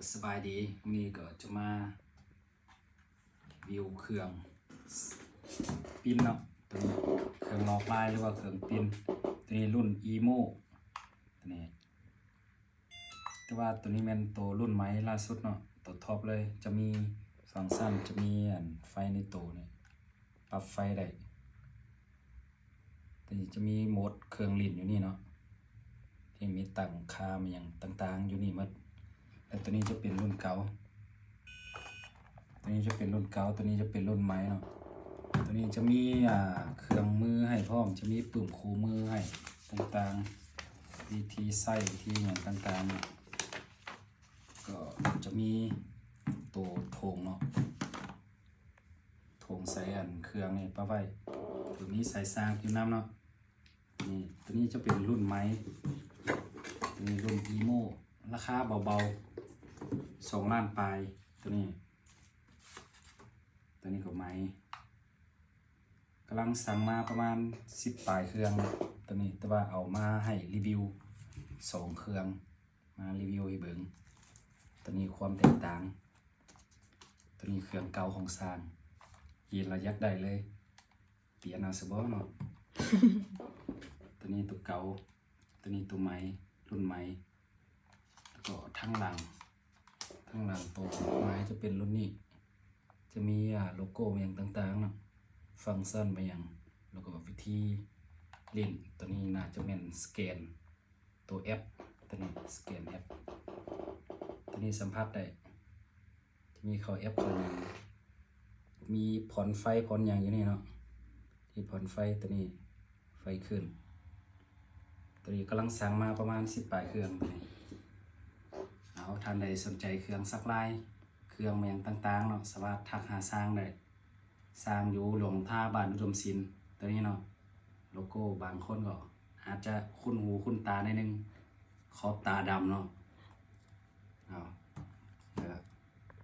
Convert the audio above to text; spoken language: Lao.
ສະບາຍດີ ມື້ນີ້ກໍຈະມາ ຣີວິວເຄື່ອງ ປຣິ້ນເນາະ ໂຕນີ້ເຄື່ອງຫຼອກລາຍ ຫຼືວ່າເຄື່ອງປຣິ້ນ ໂຕນີ້ລຸ້ນອີໂມ ໂຕນີ້ ແຕ່ວ່າໂຕນີ້ແມ່ນໂຕລຸ້ນໃໝ່ລ່າສຸດເນາະ ໂຕທັອບເລີຍ ຈະມີຟັງຊັນ ຈະມີອັນໄຟໃນໂຕນີ້ ປັບໄຟໄດ້ ໂຕນີ້ຈະມີໂໝດເຄື່ອງຫຼິ້ນຢູ່ນີ້ເນາະ ທີ່ມີຕັ້ງຄ່າມີຫຍັງຕ່າງໆຢູ່ນີ້ໝົດ ແລ້ວໂຕນີ້ຈະເປັນລຸ້ນເກົ່າ ໂຕນີ້ຈະເປັນລຸ້ນເກົ່າ ໂຕນີ້ຈະເປັນລຸ້ນໃໝ່ເນາະ ໂຕນີ້ຈະມີ ອ່າ ເຄື່ອງມືໃຫ້ພ້ອມ ຈະມີປຶ້ມຄູ່ມືໃຫ້ຕ່າງໆ ວິທີໃຊ້ ວິທີຫຍັງຕ່າງໆເນາະ ກໍຈະມີໂຕຖົງເນາະ ຖົງໃສ່ອັນເຄື່ອງນີ້ປະໄວ້ ໂຕນີ້ໃສ່ສາກຢູ່ນຳເນາະ ນີ້ ໂຕນີ້ຈະເປັນລຸ້ນໃໝ່ ໂຕນີ້ລຸ້ນອີໂມ ລາຄາເບົາໆ ສອງລ້ານປາຍ ໂຕນີ້ ໂຕນີ້ກໍໃໝ່ ກຳລັງສັ່ງມາປະມານສິບປາຍເຄື່ອງ ໂຕນີ້ ແຕ່ວ່າເອົາມາໃຫ້ຣີວິວສອງເຄື່ອງ ມາຣີວິວໃຫ້ເບິ່ງ ໂຕນີ້ຄວາມແຕກຕ່າງ ໂຕນີ້ເຄື່ອງເກົ່າຂອງຊ່າງ ເຫັນແລ້ວຢາກໄດ້ເລີຍ ປ່ຽນເອົາຊະບໍ່ເນາະ ໂຕນີ້ໂຕເກົ່າ ໂຕນີ້ໂຕໃໝ່ ລຸ້ນໃໝ່ ແລ້ວກໍທາງຫຼັງ ທາງຫຼັງໂຕໃໝ່ຈະເປັນລຸ້ນນີ້ ຈະມີ ອ່າ ໂລໂກ້ແມ່ນຫຍັງຕ່າງໆເນາະ ຟັງຊັນແມ່ນຫຍັງ ແລ້ວກໍວິທີຫຼິ້ນ ໂຕນີ້ໜ້າຈະແມ່ນສະແກນ ໂຕແອັບ ໂຕນີ້ສະແກນແອັບ ໂຕນີ້ສຳຜັດໄດ້ ຈະມີເຂົ້າແອັບເຂົ້າຫຍັງ ມີຜ່ອນໄຟຜ່ອນຫຍັງຢູ່ນີ້ເນາະ ທີ່ຜ່ອນໄຟ ໂຕນີ້ໄຟຂຶ້ນ ໂຕນີ້ກຳລັງສັ່ງມາປະມານສິບປາຍເຄື່ອງ ໂຕນີ້ ເອົາ ທ່ານໃດສົນໃຈເຄື່ອງສັກລາຍ ເຄື່ອງແມ່ນຫຍັງຕ່າງໆເນາະ ສາມາດທັກຫາຊ່າງໄດ້ ຊ່າງຢູ່ຫຼວງທ່າ ບ້ານອຸດົມສິນ ໂຕນີ້ເນາະ ໂລໂກ້ບາງຄົນກໍອາດຈະຄຸ້ນຫູຄຸ້ນຕາໜ້ອຍໜຶ່ງ ຂອບຕາດຳເນາະ ເອົາ